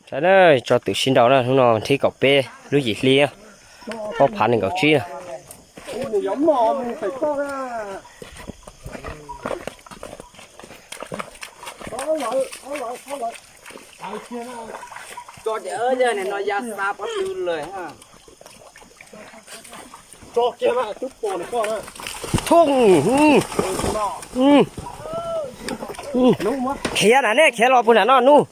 Sawv daws, tso twm sib nraus na, hnub no thib kaum peb lub yim hli, ob phav nees nkaum tsib na. Thoob, khiav na, nej khiav los puag nram no nub.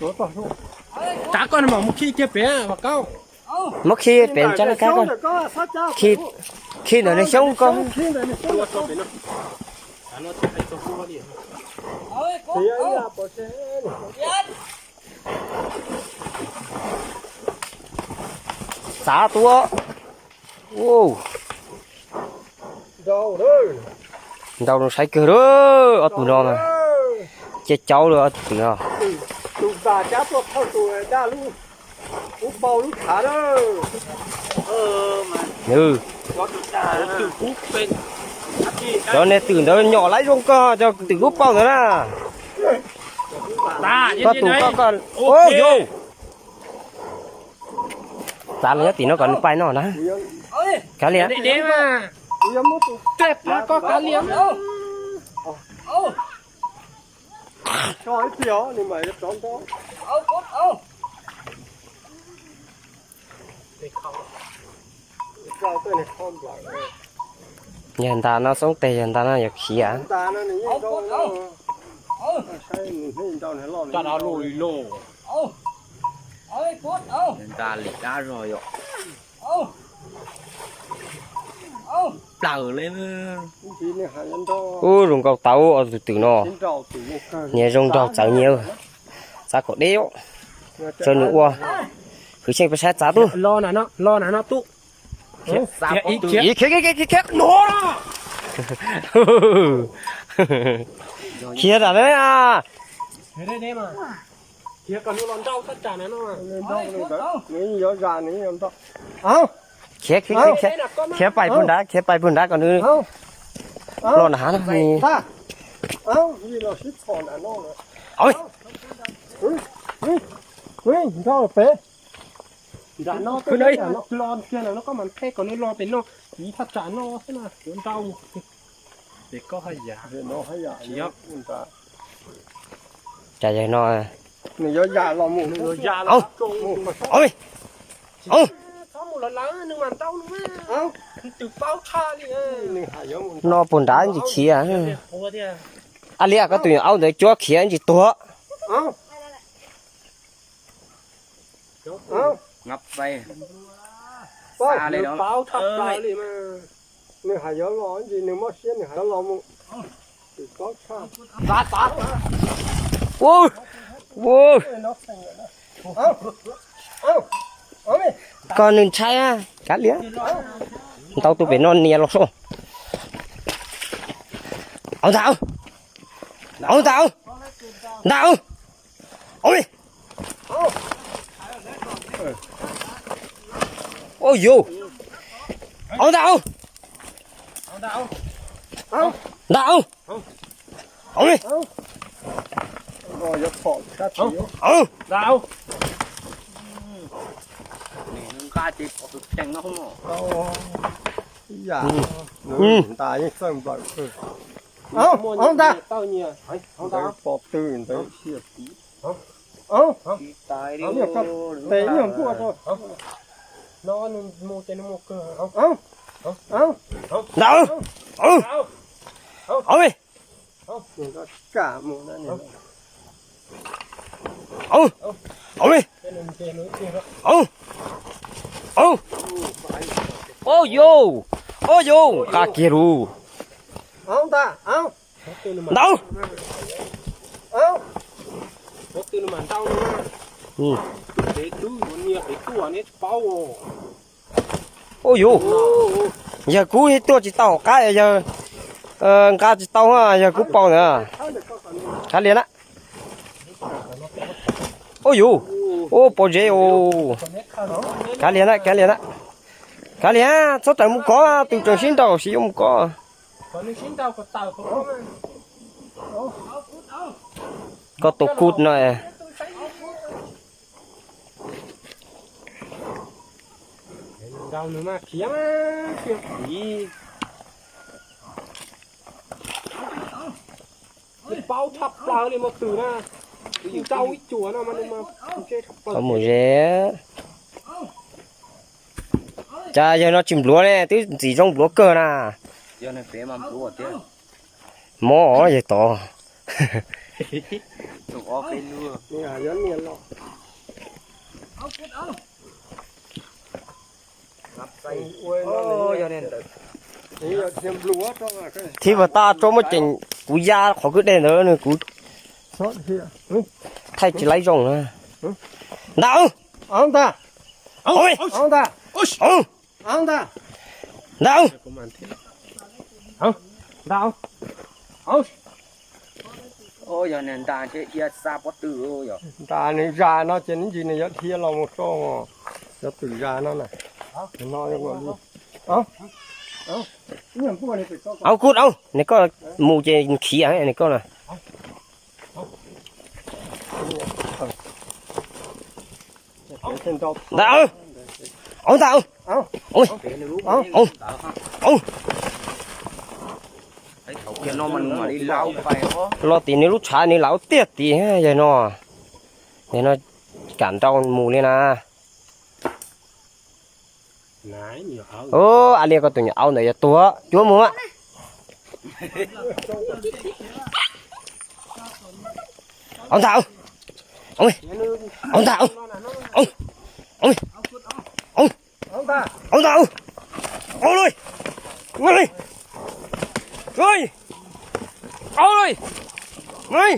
Muab khi pem tso na kab, khi ntawm nws xyoob ko. Txav tuaj. Nrau no saib kawg lawm, ob tug no mas cia caub lawm ob tug twm no. Cov niag twm ntawd nyom laib zoo kawg, cov twm kub paug ntawd na. Koj tus koj, koj, o yus. Txav los nyob tim no kom nws pais no na. Kav liam. Yawg ntas no xoob tes, yawg ntas no yog khiav. Ub, zoo nkauj tau ob tug twm no. Nyias zoo nraug txawv nyias, txav kom deb, tso nws ua. Hwv Xyeej peb saib txav tub. Khiav tam na. Khiav, khiav, khiav, khiav pais puag nrad, khiav pais puag nrad kom nws los nrad na. Nrad no pem. Nrad no, koj mas phem kom nws los pem no, tiv thaj tsam no xwb na, yuav nrau mus. Cas yog no, nws yuav ya los mus. Txhob mus lawv lawv nws mas nrau nws, nws twb paub tshaj li. No puag nrad ntsis khiav. Ab liab, koj tus aub ntawd cuab khiav ntsis tuag. Nws paub tshaj plaws li mas, nws hais yuav los ntsis nws mob siab nws hais yuav los mus. Ua, ua, koj nws ntshai, kav liam. Ntau tus pem no nias los soj. Au ntag, au ntag, ntag, au. Ua yus, au ntag, au ntag, au, au li, au, nqa ces pom tus kheej no. Au ntag, au ntag, ntawd pom twg ntawd. Au, au, tes nyuag nkuaj rau. Ntag, au, au li, au, au, au, au, ua yus, ua yus, nqa kiag lus. Ntag, ua yus, yawg kuv tuaj tsis tau hauv qab, yawg nqa tsis tau, yawg kuv paus ntawd. Kav liam na. Ua yus, ua pom zeb os. Kav liam na, kav liam na. Kav liam, txhob rawm mus kov, tus rawm sib nraus sis yuav mus kov. Nws sib nraus kom tawm hauv. Koj tus kub no. Mus ze. Cas yawg no tsis npluav ne, twb ntxim zoo npluav kawg na. Mob yawg tod. Thib pas tag rov muab ceem kuv ya qhov kwj deg ntawd nws kuv thaij tsis laib zoo na. Ntag. Ntag. Ntag. Yog nta dhia xa pob tw. Nta nws zas no ces nws ntsis nws yuav dhia los mus rau cov twm zas no na. Au kub au, nws koj mus ces khiav nws koj na. Ntag, au ntag, au. Los tim nws lub tshav nws laus tiag tiag yawg no. Yawg no kam nrau mus li na. Ua li koj tus nyuam au ntawd yuav tuag cuab mus. Au ntag, au ntag, au ntag, au li, au li, au li.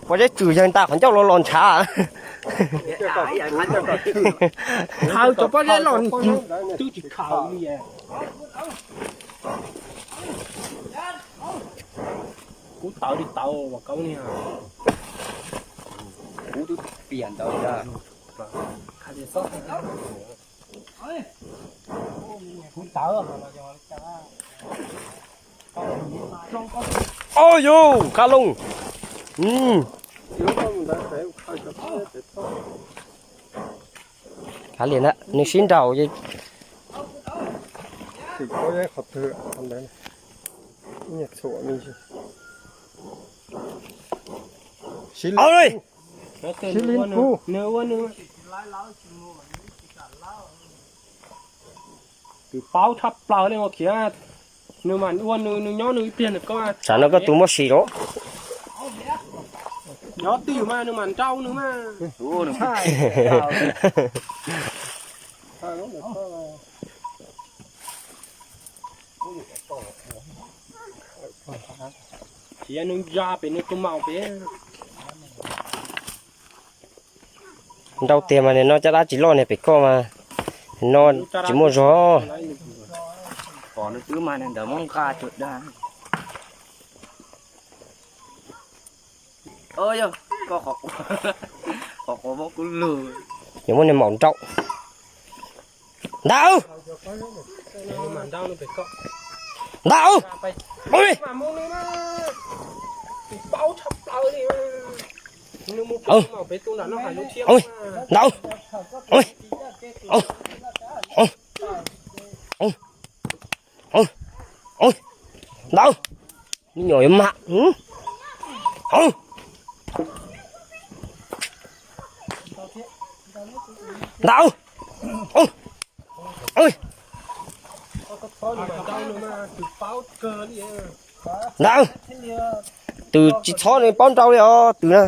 Pob zeb tswm yawg nta qhov ncauj los los ntshav. Khaws cov pob zeb los twb tsis khaws li. Kub tawv li tawv mas kaub niag. Kub twb piam ntawd. Oj yus, qab looj. Kav liam ntag, nws sib nraus. Sib li. Twb paub tshaj plaws li ua khiav, nws mas ua nws, nws nyob nws ib pliag nws koj. Tsam no koj tus muaj sim los. Nyob twj ywm mas nws mas nrau nws mas. Khiav nws ya pem nws tus maum pem. Nrau tiag mas nim no caj dab tsis loj niag pem koj mas, no tsis muaj zog. Pom nws twb mas ntawd muab nqa cuag dag. Yog, koj qhov quav, qhov quav muab kuv lug. Yuav muab niag maum nrau. Ntag. Ntag. Ntag. Ntag. Ntag. Nyuam yuav mag. Ntag. Ntag. Twm tsis txhob nws paub nrau li os twm na.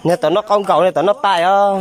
Nws tom noj qau nkaus, nws tom noj tais os.